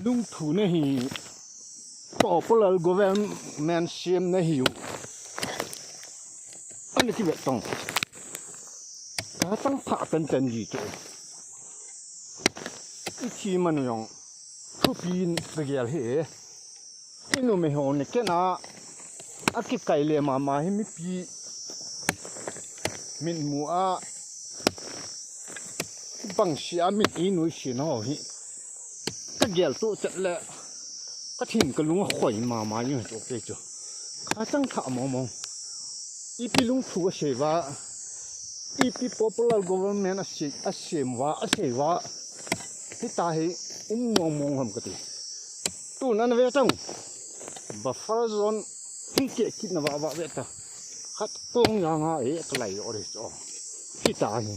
Lungthu na hi popular government siam na hi an ti ve tong ka tang pha kan tan ji chu i thi man yong thu pin ka gel hi inu me ho ne kena a ki kai le ma ma hi mi pi min mu a bang sia mit i nui sin ho hi ka gel tu chat le ka thin ka lung a khoi ma ma ni chu ke chu kha chang tha mo mo ipi lung thu a se wa ipi popular government a se a sem wa a se wa hi ta hi um mong mong ham ka ti tu nan ve tang buffer zone hi ke kit na wa wa ve ta khat tong ya nga e ka lai ore cho hi ta hi.